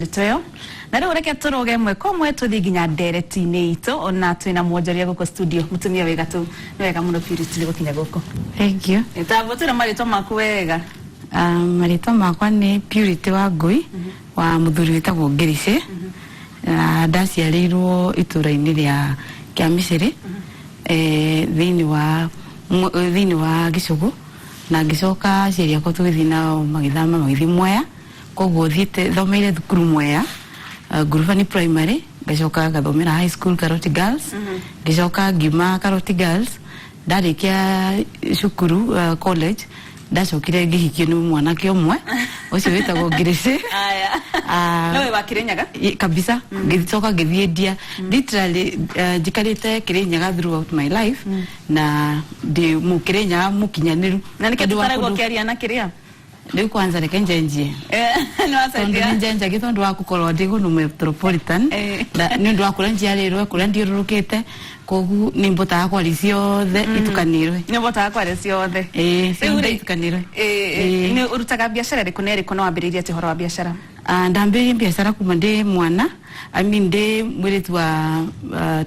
Ndeto ĩyo na rĩu reke tũrũge ĩmwe kwa ĩmwe tũthiĩ nginya ndereti-inĩ itũ ona twĩna mwonjoria gũkũ studio, mũtumia wĩ gatũ. Nĩ wega mũno, Purity, nĩ gũkinya gũkũ. Thank you. Tambo twĩra marĩtwa maku wega. Marĩtwa makwa nĩ Purity wa Ngui wa mũthuri wĩtagwo Ngirici, na ndaciarĩirwo itũra-inĩ rĩa Kĩamicĩrĩ, thĩinĩ wa Gĩcũgũ, na ngĩcoka aciari akwa tũgĩthiĩ nao magĩthama magĩthiĩ Mwea. Koguo thiĩte thomeire thukuru Mwea, Ngurubani Primary, ngacoka ngathomera high school Karoti Girls, ngĩcoka ngiuma Karoti Girls. Ndarĩkia cukuru, college, ndacokire ngĩhikio nĩ mwanake ũmwe ũcio wĩtagwo Ngirici. Aya. Ah, nowe wa Kirinyaga? Kabisa. Ngĩcoka ngĩthiĩ ndia literally, njikarĩte Kirinyaga throughout my life na ndĩ mũkĩrĩnyaga mũkinyanĩru. Na nĩkĩo Tondũ wa tũtaragwo kũndũ- ũkĩaria na kĩrĩa. Rĩu kwanza reke njenjie. Nĩ Tondũ wacenjia. nĩ njenjagia tondũ wa gũkorwo ndĩ gũnũ metropolitan na nĩ ũndũ wa kũrĩa njiarĩrwo, kũrĩa ndiũrũrũkĩte, koguo nĩ mbotaga kwaria ciothe itukanĩrwe. Nĩ ũbotaga kwaria ciothe. Ĩĩ, Rĩu ciothe rĩ, itukanĩrwe. Ĩĩ. Nĩ ũrutaga biacara ĩrĩkũ na ĩrĩkũ, na wambĩrĩirie atĩa ũhoro wa biacara? Ah, ndambĩrĩirie biacara kuma ndĩ mwana, I mean, ndĩ mwĩrĩtu wa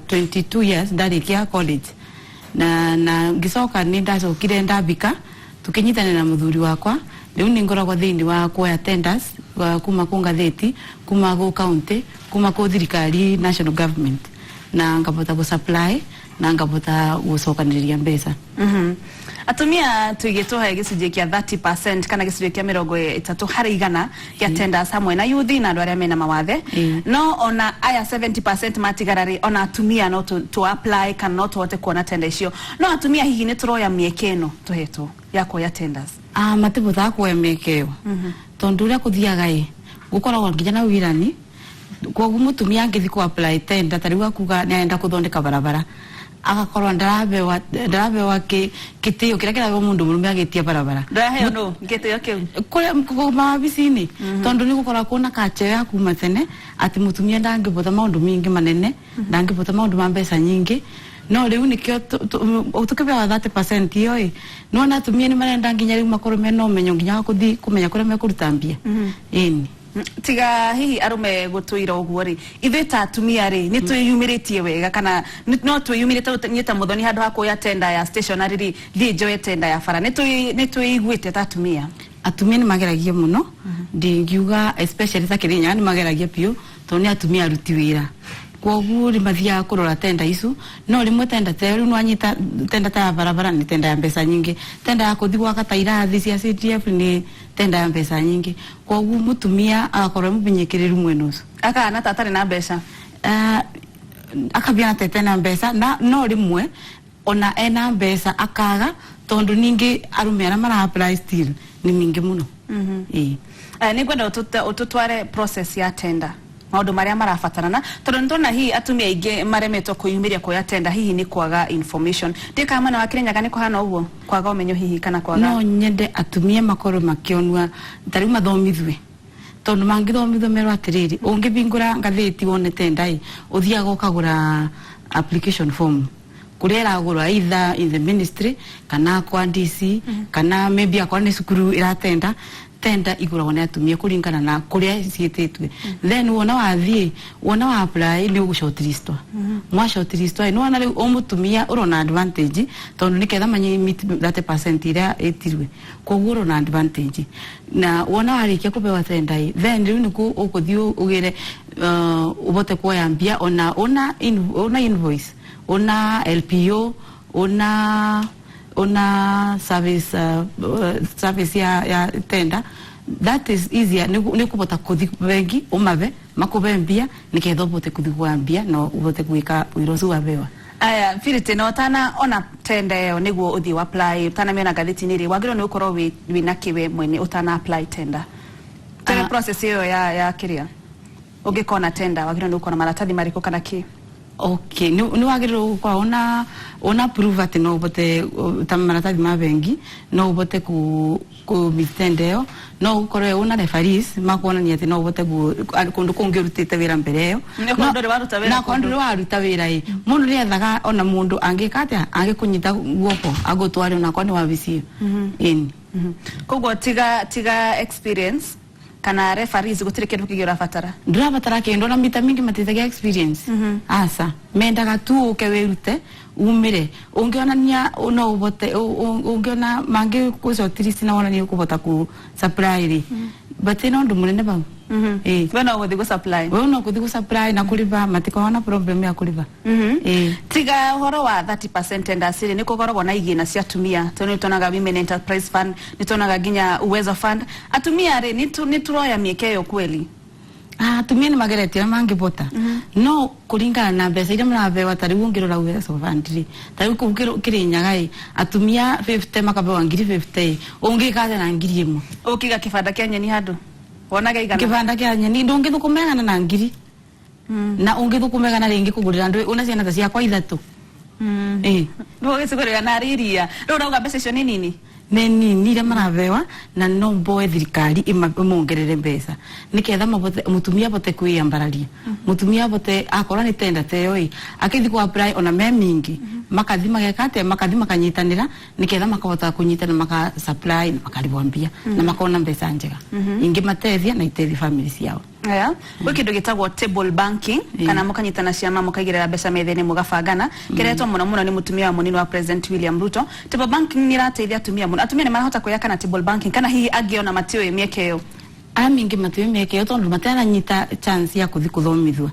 22 years, ndarĩkia college, na ngĩcoka nĩ ndacokire ndambika tũkĩnyitanĩra na mũthuri wakwa. Rĩu nĩ ngoragwo thĩinĩ wa kuoya tenders, kuma kũ ngathĩti, kuma kũ county, kuma kũ thirikari, national government, na ngabota gũ supply na ngabota gũcokanĩrĩria mbeca. Atumia tuigĩtwo he gĩcunjĩ kĩa 30% kana gĩcunjĩ kĩa 30% kĩa tenders, hamwe na yuthi na andũ arĩa mena mawathe. No ona aya 70% matigara rĩ, ona atumia no tu apply kana no tũhote kuona tender icio? No atumia hihi nĩ tũroya mĩeke ĩno tũhetwo ya kuoya tenders? Ah, matibotaga kuoya mĩeke ĩyo tondũ ũrĩa kũthiaga ĩ gũkoragwo nginya na wĩrani. Koguo mũtumia angĩthiĩ kũ apply tender, ta rĩu akuga nĩ arenda gũthondeka barabara, agakorwo ndarabewa gĩtĩo kĩrĩa kĩraheo mũndũ mũrũme agĩtia barabara. Ndũraheo nũ gĩtĩo kĩu? Kũrĩa mawabici-inĩ, tondũ nĩ gũkoragwo kwĩna culture ya kuma tene atĩ mũtumia ndangĩbota maũndũ maingĩ manene, ndangĩbota maũndũ ma mbeca nyingĩ. No rĩu nĩkĩo tũkĩbewa 30% ĩyo ĩ nĩwona atumia nĩ marenda nginya rĩu makorwo mena ũmenyo nginya wa kũthiĩ kũmenya kũrĩa mekũruta mbia, ĩni. Tiga hihi arũme gũtũira ũguo rĩ, ithuĩ ta atumia rĩ, nĩ twĩyumĩrĩtie wega kana no twĩyumĩrĩte? Niĩ ta Mũthoni, handũ ha kuoya tender ya stationery rĩ, thiĩ njoe tender ya bara? Nĩ twĩiguĩte ta atumia? Atumia nĩ mageragia mũno, ndingiuga especially ta Kĩrĩnyaga nĩ mageragia biũ, tondũ nĩ atumia aruti wĩra, koguo nĩ mathiaga kũrora tenda icu. No rĩmwe tenda ta ĩyo, rĩu nĩwanyita tenda ta ya barabara nĩ tenda ya mbeca nyingĩ, tenda ya kũthi gwaka ta irathi cia CDF nĩ tenda ya mbeca nyingĩ, koguo mũtumia agakorwo e mũbinyĩkĩrĩru mwena ũcio. Akana ta atarĩ na mbeca. Akambia atete na mbeca na no rĩmwe ona ena mbeca akaga, tondũ ningĩ arũme arĩa mara apply still nĩ mingĩ mũno, ĩĩ. Nĩ ngwenda ũtũtware process ya tender, maũndũ marĩa marabatarana, tondũ nĩ tũrona hihi atumia aingĩ maremetwo kwĩyumĩria kuoya tender, hihi nĩ kwaga information. Ndiũĩ kana mwena wa Kĩrĩnyaga nĩ kũhana ũguo, kwaga ũmenyo hihi kana kwaga No nyende atumia makorwo makĩonua, ta rĩu mathomithue, tondũ mangĩthomithio merwo atĩrĩrĩ, ũngĩbingũra ngathĩti wone tenda ĩ, ũthiaga ũkagũra application form kũrĩa ĩragũrwa, either in the ministry kana kwa DC, kana maybe akorwo nĩ cukuru ĩratenda tenda, igũragwo nĩ atumia kũringana na kũrĩa ciĩtĩtue. Then wona wathiĩ, wona wa apply, nĩ ũgũ shortlistwa. Mwa shortlistwa, nĩ wona rĩu o mũtumia ũrona advantage, tondũ nĩ ketha manyi meet 30% ĩrĩa ĩtirwe, koguo ũrona advantage. Na wona warĩkia kũbewa tenda ĩ, then rĩu nĩkuo ũgũthiĩ ũgĩre, ũbote kuoya mbia ona una invoice, una LPO, una service ya tender. That is easier, nĩ kũbota kũthi bengi ũmabe makũbe mbia nĩgetha ũbote kũthi kuoya mbia na ũbote gwĩka wĩra ũcio wabewa. Aya, Purity, na ũtana ona tender ĩyo nĩguo ũthiĩ apply, ũtanamĩona ngathĩti-inĩ rĩ, wagĩrĩirwo nĩ gũkorwo wĩna kĩ we mwene ũtana apply tender? Tene process ĩyo ya kĩrĩa ũngĩkona tender, wagĩrĩirwo nĩ gũkorwo na maratathi marĩkũ kana kĩ? Okay, nĩ wagĩrĩirwo gũkorwo una prove atĩ no ũbote, ta maratathi ma bengi, no ũbote ku meet tender ĩyo, no ũkorwo una referees makuonania atĩ no ũbote kũndũ kũngĩ ũrutĩte wĩra mbere ĩyo. Nĩ okorwo ndũrĩ waruta wĩra Na okorwo kũndũ. Ndũrĩ waruta wĩra ĩ, mũndũ nĩ ethaga ona mũndũ angĩka atĩa angĩkũnyita guoko agũtware onakorwo nĩ wabici ĩyo, ĩni. Koguo tiga experience. Kana referees, gutire kindu kingi urabatara? Ndurabatara kindu, na mita mingi matitagia experience. Aca, mendaga tu uke wirute umire ungionania no ubote, ungiona mangi ku shortlist na wonania ukubota ku supply ri, but ino ndu munene bau. We no guthi gu supply. We no kuthi gu supply na kuriba matikoragwo na problem ya kuriba. Tiga uhoro wa 30% tenders ni kukoragwo na igina cia atumia, tondu nituonaga Women Enterprise Fund, nituonaga nginya Uwezo Fund. Atumia ri nituroya mieke iyo kweli? Ah, atumia nĩ mageretie ũrĩa mangĩbota, no kũringana na mbeca iria marabewa, ta rĩu ũngĩrora Uwezo Fund rĩ, ta rĩu kũu Kĩrĩnyaga ĩ, atumia 50 makabewa ngiri 50 ĩ, ũngĩka atĩa na 1000? Ukiga kibanda kia nyeni handu wonaga igana? Kĩbanda kĩa nyeni ndũngĩthũkũma igana na ngiri, na ũngĩthũkũma igana rĩngĩ kũgũrĩra andũ una ciana ta ciakwa ithatũ. Gũgĩcigũrĩra na iria rĩu ũrauga mbeca icio nĩ nini? Nĩ nini iria marabewa, na no mboe thirikari ĩmongerere mbeca niketha mabote, mutumia abote kwiyambararia, mutumia abote akorwo nĩ tenda ta ĩyo ĩ akithi ku apply ona me mingi, makathi mageka atia, makathi makanyitanĩra niketha makahota kũnyitana, maka supply na makaribwo mbia na makona mbeca njega ingĩmatethia na itethi family ciao. Aya, gwĩ kĩndũ gĩtagwo table banking, kana mũkanyitana ciama mũkaigĩrĩra mbeca metha-inĩ mũgabangana, kĩretwo mũno mũno nĩ mũtumia wa mũnini wa President William Ruto. Table banking nĩ ĩrateithia atumia mũno. Atumia nĩ marahota kwĩyaka na table banking, kana hihi angĩ ona matiũĩ mĩeke ĩyo? Aya mingi matiũĩ mĩeke ĩyo tondũ mataranyita chance ya kuthi kuthomithua.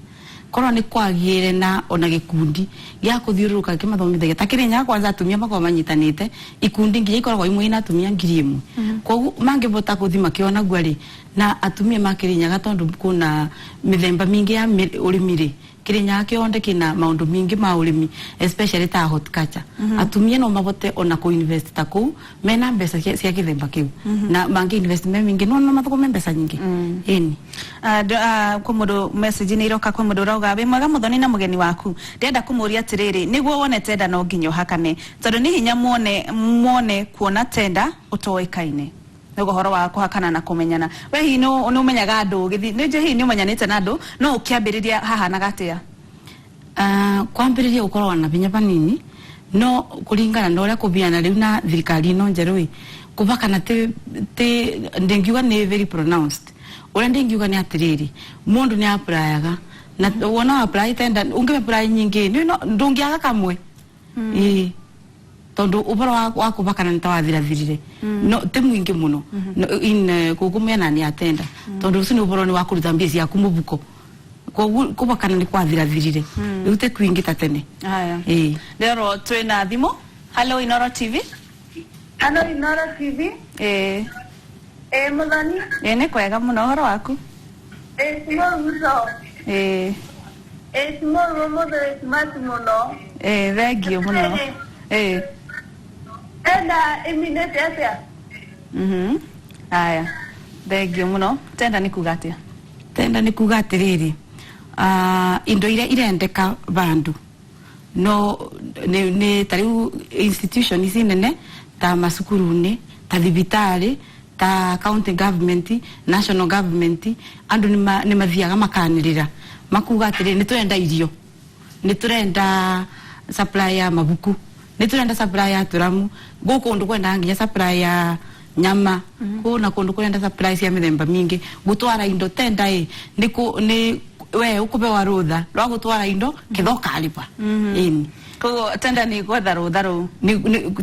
Korwo nĩ kwagĩire na ona gĩkundi gĩa kũthiũrũrũka kĩmathomithagia ta Kĩrĩnyaga kwanza, atumia makoragwo manyitanĩte ikundi nginya ikoragwo imwe ina atumia 1000. Koguo mangĩbota gũthi makĩonagua rĩ, na atumia ma Kĩrĩnyaga, tondũ kuna mĩthemba mĩingĩ ya ũrĩmi rĩ, Kĩrĩnyaga kĩonde kĩna maũndũ mingĩ ma ũrĩmi, especially ta horticulture. Atumia no mabote ona kũ invest ta kũu mena mbeca cia kĩthemba kĩu, na mangĩ invest me mingĩ no mathũkũme mbeca nyingĩ, ĩni. Kwĩ mũndũ message nĩ iroka, kwĩ mũndũ ũrauga, "Wĩ mwega Muthoni na mũgeni waku, ndĩrenda kũmũria atĩrĩrĩ, nĩguo wone tenda no nginya ũhakane, tondũ nĩ hinya muone kuona tenda ũtoĩkaine." Nĩguo ũhoro wa kũhakana na kũmenyana, we hihi nĩ ũmenyaga andũ ũgĩthiĩ nĩ njũĩ hihi nĩ ũmenyanĩte na andũ, no ũkĩambĩrĩria hahanaga atĩa? Kwambĩrĩria gũkoragwo na binya banini, no kũringana na ũrĩa kũbiana rĩu na thirikari ĩno njerũ ĩ, kũbakana ti ndingiuga nĩ very pronounced. Ũrĩa ndingiuga nĩ atĩrĩrĩ, mũndũ nĩ applyaga, na wona apply tenda ũngĩ apply nyingĩ nĩ no ndũngĩaga kamwe, ĩĩ, tondu ũhoro wa kũbakana nĩ ta wathirathirire, no ti mũingĩ mũno. No, in gũkũ mĩena nĩ atenda, tondu ũcio nĩ ũhoro nĩ wa kũruta mbia ciaku mũbuko, koguo kũbakana nĩ kwathirathirire, rĩu ti kwingĩ ta tene. Haya. Ĩĩ. Rero twĩna thimũ. Hello, Inoro TV. Hello, Inoro TV. Ĩĩ. Eh, Muthoni. Ĩĩ, nĩ kwega mũno, ũhoro waku? Eh, Simon Ruto. Ĩĩ. Eh, Simon mũthĩ wĩ smart mũno. Ĩĩ, thank you mũno, ĩĩ. Tenda ĩminĩte atĩa? Aya, thank you mũno. Tenda nĩ kuga atĩa? Tenda nĩ kuga atĩrĩrĩ, indo iria irendeka bandu no nĩ ta rĩu institution ici nene ta macukuru-inĩ, ta thibitarĩ, ta county government, national government, andũ nĩ mathiaga makanĩrĩra makuga atĩrĩrĩ, nĩ tũrenda irio, nĩ tũrenda supply ya mabuku, nĩ tũrenda supply ya tũramu, gũkũ kũndũ kwendaga nginya supply ya nyama, kũna kũndũ kũrenda supply cia mĩthemba mingĩ gũtwara indo. Tenda ĩ nĩ nĩ we ũkũbewa rũtha rwa gũtwara indo ketha ũkarĩba, ĩni. Koguo tenda nĩ gwetha rũtha rũu?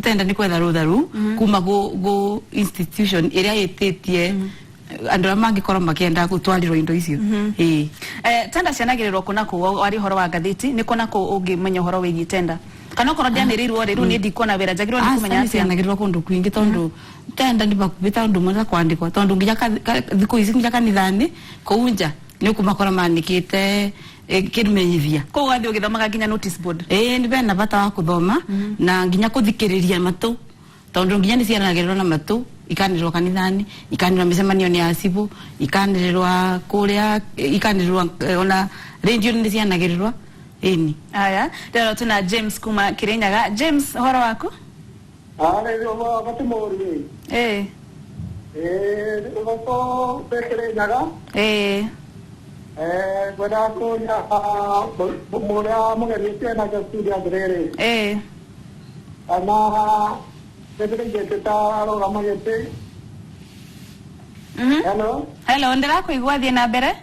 Tenda nĩ kwetha rũtha rũu kuma gũ institution ĩrĩa ĩtĩtie andũ arĩa mangĩkorwo makĩenda gũtwarĩrwo indo icio, ĩĩ. Tenda cianagĩrĩrwo kũ na kũ? Wari ũhoro wa ngathĩti, nĩ kũ na kũ ũngĩmenya ũhoro wĩgiĩ tenda? Kana okorwo ndianĩrĩirwo rĩ, rĩu niĩ ndikuona wĩra, njagĩrĩirwo nĩ kũmenya atĩa? Cianagĩrĩrwo kũndũ kwingĩ, tondũ tenda nĩ bakuhĩ, tondũ mũndũ kwandĩkwo, tondũ nginya thikũ ici nginya kanitha-inĩ kũu nja nĩ ũkũmakora mandĩkĩte kĩmenyithia. Koguo ũgathiĩ ũgĩthomaga nginya notice board? Ĩĩ, nĩ bena bata wa kũthoma na nginya kũthikĩrĩria matũ, tondũ nginya nĩ cianagĩrĩrwo na matũ, ikanĩrĩrwo kanitha-inĩ, ikanĩrĩrwo mĩcemanio-inĩ ya cibũ, ikanĩrĩrwo kũrĩa, ikanĩrĩrwo ona radio nĩ cianagĩrĩrwo, ĩni. Aya, rĩu tuna James kuma Kirinyaga. James, ũhoro waku? Arĩ gati mũri. Ĩĩ. Ĩĩ, gũkũ Kirinyaga. Ĩĩ. Ngwendaga kũria mũrĩa mũgeni ũcio nake studio atĩrĩrĩ, kana nĩndĩraigĩte ta arũgama gĩtĩ. Hello. Hello, ndĩrakũigua, thiĩ na mbere.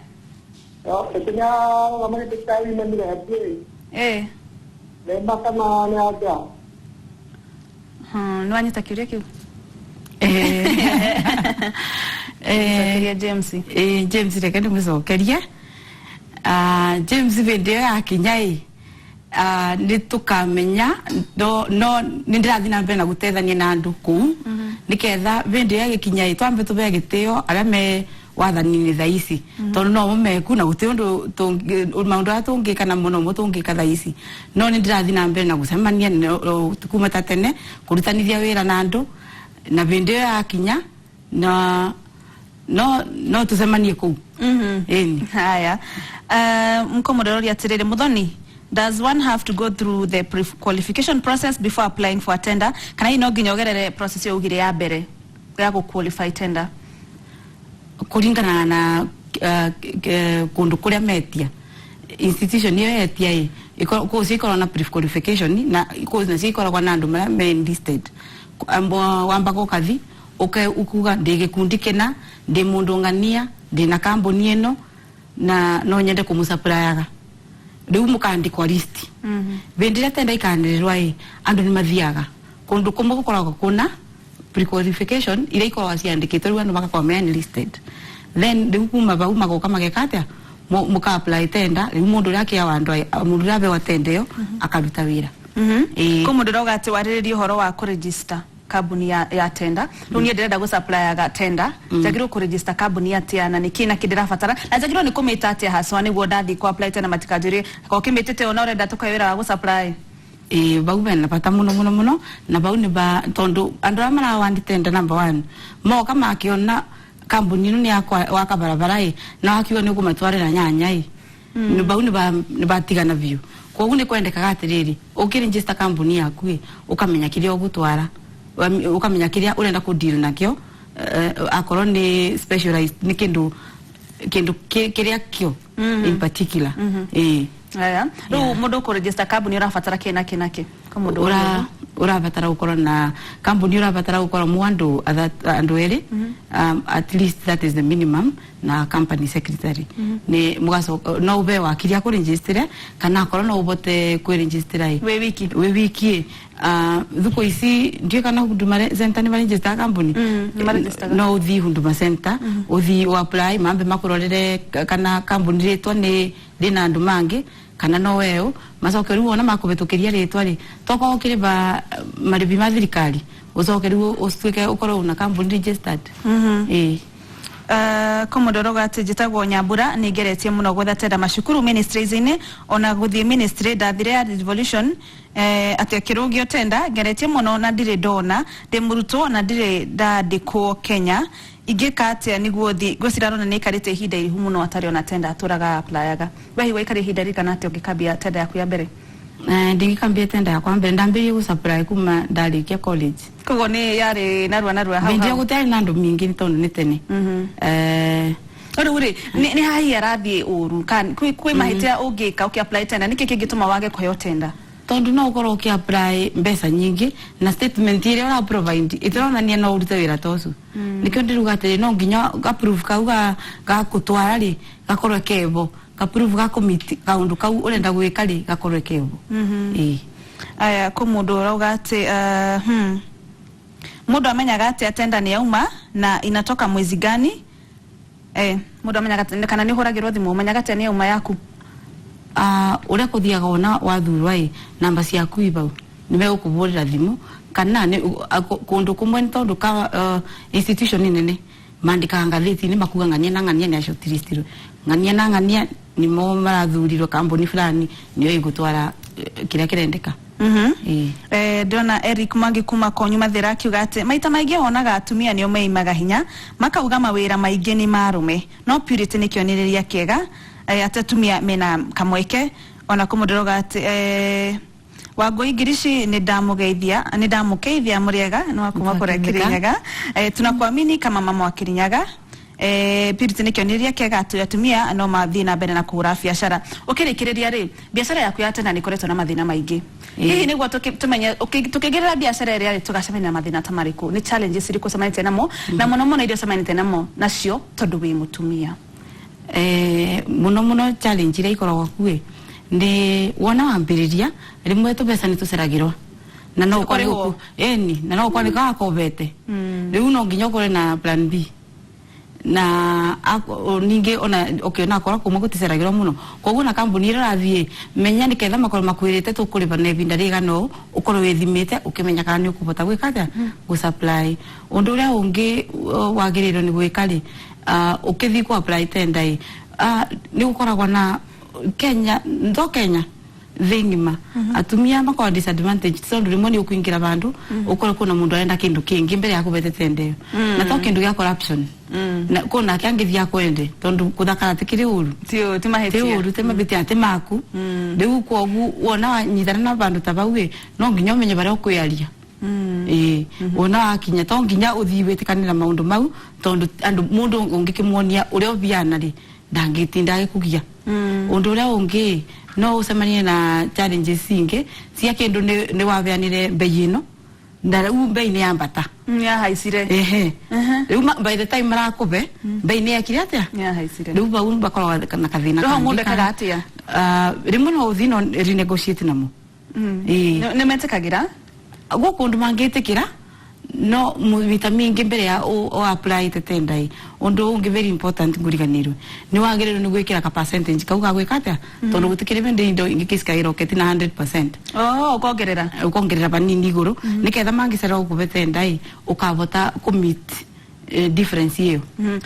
Atumia arũgama gĩtĩ kĩa women rep ĩ nĩ ma kana nĩ anja? Nĩ wanyita kĩũria kĩu? Cokeria James. James, reke ndĩmũcokerie. Ah, James, hĩndĩ ĩyo yakinya ĩ, nĩ tũkamenya no nĩ ndĩrathiĩ na mbere na gũteithania na andũ kũu nĩketha hĩndĩ ĩyo ĩgĩkinya ĩ, twambe tũbe gĩtĩo arĩa me wathani-inĩ thaa ici, tondũ no meku na gũtirĩ ũndũ maũndũ arĩa tũngĩka na mũno mo tũngĩka thaa ici. No nĩ ndĩrathiĩ na mbere na gũcemania kuma ta tene kũrutanithia wĩra na andũ, na hĩndĩ ĩyo yakinya na no tũcemanie kũu. Ĩni. Haya, mkomodorori atiriri, Muthoni, does one have to go through the pre-qualification process before applying for a tender, kana hihi no nginya ũgerere process ĩyo ugire ya mbere ya gũ qualify tender? Kũringana na kũndũ kũrĩa metia, institution ĩyo yetia ĩ, kũu cikoragwo na pre-qualification na kũu nacio ikoragwo na andũ marĩa me enlisted. Wambaga ũkathi ukuga ndĩ gĩkundi kĩna, ndĩ mũndũ ng'ania, ndĩ na kambuni ĩno na no nyende kũmũsupplyaga. Rĩu mũkandĩkwa list. Hĩndĩ ĩrĩa tenda ikanĩrĩrwa ĩ, andũ nĩ mathiaga kũndũ kũmwe gũkoragwo kũna pre-qualification iria ikoragwo ciandĩkĩtwo, rĩu andũ magakorwo me enlisted. Then rĩu kuma bau magoka mageka atĩa? Mũka apply tender. Rĩu mũndũ ũrĩa akĩawa andũ mũndũ ũrĩa abewa tender ĩyo akaruta wĩra. Ĩĩ. Kũ mũndũ ũrauga atĩ warĩrĩrie ũhoro wa kũregister kambuni ya tender. Rĩu niĩ ndĩrenda gũsupplyaga tender, njagĩrĩirwo kũregister kambuni atĩa, na nĩkĩ na kĩ ndĩrabatara, na njagĩrĩirwo nĩ kũmĩta atĩa haswa nĩguo ndathiĩ kũ apply tender matikanjĩre ko kĩmĩtĩte ona ũrenda tũkahe wĩra wa gũsupply? Ĩ, bau bena bata muno muno muno, na bau nĩ ba tondu andu aria marawandi tender, number one, moka makiona kambuni ino ni yakwa waka barabara ĩ, na wakiuga nĩ ũkũmatwarĩra nyanya ĩ, nĩ bau nĩ batigana biũ. Koguo nĩ kwendekaga atĩrĩrĩ, ũkĩregister kambuni yaku ĩ, ũkamenya kĩrĩa ũgũtwara, ũkamenya kĩrĩa ũrenda kũ deal nakĩo, akorwo nĩ specialized, nĩ kĩndũ kĩrĩa kĩo in particular, ĩ. Aya, rĩu mũndũ ũkũregister kambuni ũrabatara kĩ na kĩ na kĩ? Kwa mũndũ ura urabatara gukorwo na kambuni, urabatara gukorwo mu andu andu eri, at least that is the minimum, na company secretary ni mugacoka no ube wakiri akũregistere, kana akorwo no ubote kwĩregistera ĩ wĩ wiki. Wĩ wiki. Thuko ici ndiũĩ kana Huduma Center nĩ maregister kambuni. Nĩ maregistaga. No ũthiĩ Huduma Center, ũthiĩ ũ apply, mambe makũrorere kana kambuni rĩtwa nĩ rĩna andũ mangĩ kana no weũ, macoke rĩu wona makũhĩtũkĩria rĩtwa rĩ, tokorwo ũkĩrĩba marĩbi ma thirikari, ũcoke rĩu ũtuĩke ũkorwo una kambuni registered, ĩĩ. Komodo roga atĩ njĩtagwo Nyambura, nĩ ngeretie mũno gwetha tenda macukuru ministries-inĩ, ona gũthiĩ ministry ndathire ya devolution, atĩ akĩrũgio tenda. Ngeretie mũno na ndirĩ ndona. Ndĩ mũrutwo na ndirĩ ndandĩkwo Kenya. Ingĩka atĩa nĩguo thi ngwĩciria arona nĩ aikarĩte ihinda iraihu mũno atarĩ ona tenda, atũraga applyaga. We hihi waikara ihinda rĩigana atĩa ũngĩkambia tenda yaku ya mbere? Ndingĩkambia tenda yakwa mbere, ndambĩrĩrie gũsupply kuma ndarĩkia college. Koguo nĩ yarĩ narua narua hau hĩndĩ ĩyo hau? Gũtiarĩ na andũ mingĩ nĩ tondũ nĩ tene. No rĩu rĩ, nĩ hahi arathiĩ ũru kana kwĩ mahĩtia ũngĩka ũkĩ apply tenda? Nĩkĩ kĩngĩtũma wage kũheo tenda? Tondu no ukorwo uki apply mbeca nyingi na statement iria ura provide itironania no urute wira ta ucio. Nikio ndiruga atiri no nginya ga proof kau ga gutwara ri gakorwo kebo, ga proof ga commit kaundu kau urenda gwika ri gakorwo kebo, ii. Aya, kũ mũndũ ũrauga atĩ mũndũ amenyaga atĩ tenda nĩ yauma na inatoka mwezi gani? Mũndũ amenyaga kana nĩ ũhũragĩrwo thimũ? Ũmenyaga atĩa nĩ yauma yaku? Uria kuthiaga ona wathurwa ĩ, namba ciaku i bau, nĩ megũkũhũrĩra thimũ kana nĩ kũndũ kũmwe, nĩ tondũ ka institution nene mandĩkaga ngathĩti-inĩ makuga ng'ania na ng'ania nĩ ashortlistirwo, ng'ania na ng'ania nĩmo marathurirwo, kambuni fulani nĩyo ĩgũtwara kĩrĩa kĩrendeka. Ĩĩ. Ndĩrona Eric Mwangi kuma Konyu Mathira akiuga atĩ maita maingĩ wonaga atumia nĩo meimaga hinya, makauga mawĩra maingĩ nĩ marume, no Purity nĩ kĩonereria kĩega, atĩ atumia mena kamweke. Ona kũmũndĩroga atĩ Wangũi Ngirici, nĩ ndamũgeithia, nĩ ndamũkeithia, mũrĩega, nĩ wa kuma kũrĩa Nĩtwakĩmĩka. Kirinyaga. Tunakuamini kama mama wa Kirinyaga. Purity nĩ kĩonereria kĩega atĩ atumia no mathiĩ na mbere na kũhũra biacara. Ũkĩrĩkĩrĩria rĩ, biacara yaku ya tena nĩ ĩkoretwo na mathĩna maingĩ. Hihi nĩguo tũmenye tũkĩingĩrĩra biacara ĩrĩa rĩ, tũgacemania na mathĩna ta marĩkũ, nĩ challenges irĩkũ ũcemanĩtie namo, na mũno mũno iria ũcemanĩtie namo nacio tondũ wĩ mũtumia? Muno muno challenge iria ikoragwo kuĩ nĩ wona wambĩrĩria rĩmwe tũbeca nĩ tũceragĩrwo na no ũkore Kũrĩhwo. Ĩni na no ũkore kakobete rĩu no nginya ũkore na plan B na ningĩ ona ũkĩona akorwo kuma gũticeragĩrwo mũno, koguo na kambuni ĩrĩa ũrathiĩ menya nĩketha makorwo makwĩrĩte tũkũrĩba na ihinda rĩigana ũũ, ũkorwo wĩthimĩte ũkĩmenya kana nĩ ũkũbota gwĩka atĩa gũ supply. Ũndũ ũrĩa ũngĩ wagĩrĩirwo nĩ gwĩka rĩ, ũkĩthiĩ kũ apply tender ĩ, nĩ gũkoragwo na Kenya ndo Kenya thĩ ng'ima atumia makoragwo disadvantage tondũ rĩmwe nĩ ũkũingĩra vandũ ũkore kwĩna mũndũ arenda kĩndũ kĩngĩ mbere ya kũbete tender ĩyo, na to kĩndũ gĩa corruption na kũ nake angĩthiĩ akwende tondũ kũthakara tikĩrĩ ũru. Ti ti mahĩtia. Ũru ti mabĩtia ti maku. Rĩu kogu wona wanyitana na vandũ ta vau ĩ, no nginya ũmenye barĩa ũkwĩaria. Ĩĩ, wona wakinya to nginya ũthiĩ wĩtĩkanĩra maũndũ mau tondũ andũ mũndũ ũngĩkĩmuonia ũrĩa ũbiana rĩ, ndangĩtinda agĩkũgia. Ũndũ ũrĩa ũngĩ no ũcemanie na challenges ingĩ cia kĩndũ nĩ wabeanire mbei ĩno na rĩu mbei nĩ yambata. Yahaicire. Ehe, rĩu by the time marakũbe mbei nĩ yekire atĩa? Yahaicire. Rĩu bau bakoragwo na kathĩna Rĩu hau kangĩ. mũndũ ekaga atĩa? Ah, rĩmwe no ũthiĩ no renegotiate namo. Ĩĩ. Nĩ metĩkagĩra? Gũkũ ũndũ mangĩtĩkĩra no mita mingĩ mbere ya o apply te tender ĩ. Ũndũ ũngĩ very important ngũriganĩrwe nĩ wagĩrĩirwo nĩ gwĩkĩra ka percentage kau ga gwĩka atĩa tondũ gũtikĩrĩ bĩndĩ indo ingĩ kĩcikaĩra ũketi na 100%. Oh, ũkongerera. Ũkongerera vanini igũrũ nĩketha mangĩcererwo gũkũbe tender ĩ, ũkavota kũ meet difference ĩyo.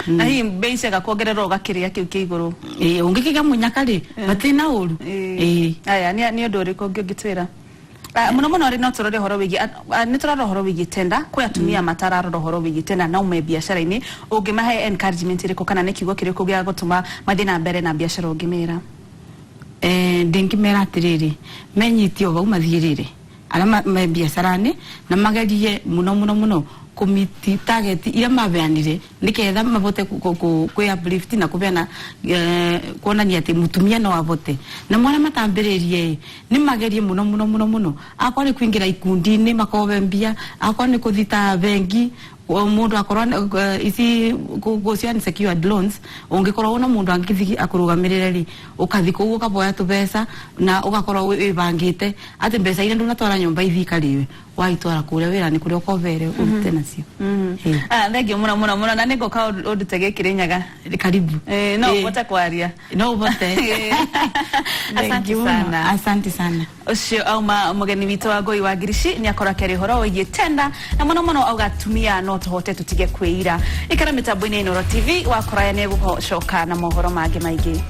Na hihi mbei ciaga kuongererwo ũgakĩrĩa kĩu kĩa igũrũ? Ĩ, ũngĩkĩgĩa mũnyaka rĩ, matina ũru. Ĩ. Aya, nĩ ũndũ ũrĩkũ ũngĩ ũngĩtwĩra? Ah, mũno mũno rĩ, no tũrore ũhoro wĩgiĩ nĩ tũrarora ũhoro wĩgiĩ tender. Kwĩ atumia matararora ũhoro wĩgiĩ tender na me biacara-inĩ, ũngĩmahe encouragement ĩrĩkũ kana nĩ kiugo kĩrĩkũ gĩa gũtũma mathiĩ na mbere na biacara ũngĩmera? Ndingĩmera atĩrĩrĩ, menyitie o vau mathiĩrĩre arĩa me biacara-inĩ na magerie mũno mũno mũno kũmiti target iria mabeanire nĩketha mabote kwĩ uplift na kũbeana kuonania atĩ mũtumia no abote. Na mwana matambĩrĩrie ĩ, nĩ magerie mũno mũno mũno mũno, akorwo nĩ kũingĩra ikundi-inĩ makobe mbia, akorwo nĩ kũthi ta bengi o mũndũ akorwo ici gũcio unsecured loans, ũngĩkorwo wĩna mũndũ angĩthi akũrũgamĩrĩre rĩ, ũkathi kũu ũkaboya tũbeca na ũgakorwo wĩbangĩte atĩ mbeca iria ndũnatwara nyũmba ithi ikarĩwe waitwara kũrĩa wĩra-inĩ kũrĩa ũkobere ũrute nacio. Ĩ. Ah, thank you mũno mũno mũno na nĩngũka ũndute gĩkĩ nyaga. Karibu. No Ĩ. ũhote kwaria. No ũbote. Asante Thank you mũno. sana. Asante sana. Ũcio auma mũgeni witũ wa Ngũi wa Ngirici, nĩ akorwo akĩaria ũhoro wĩgiĩ tender na mũno mũno auga atumia no tũhote tũtige kwĩira. Ikara mĩtambo-inĩ ya Inooro TV, wakora nĩ egũcoka na mohoro mangĩ maingĩ.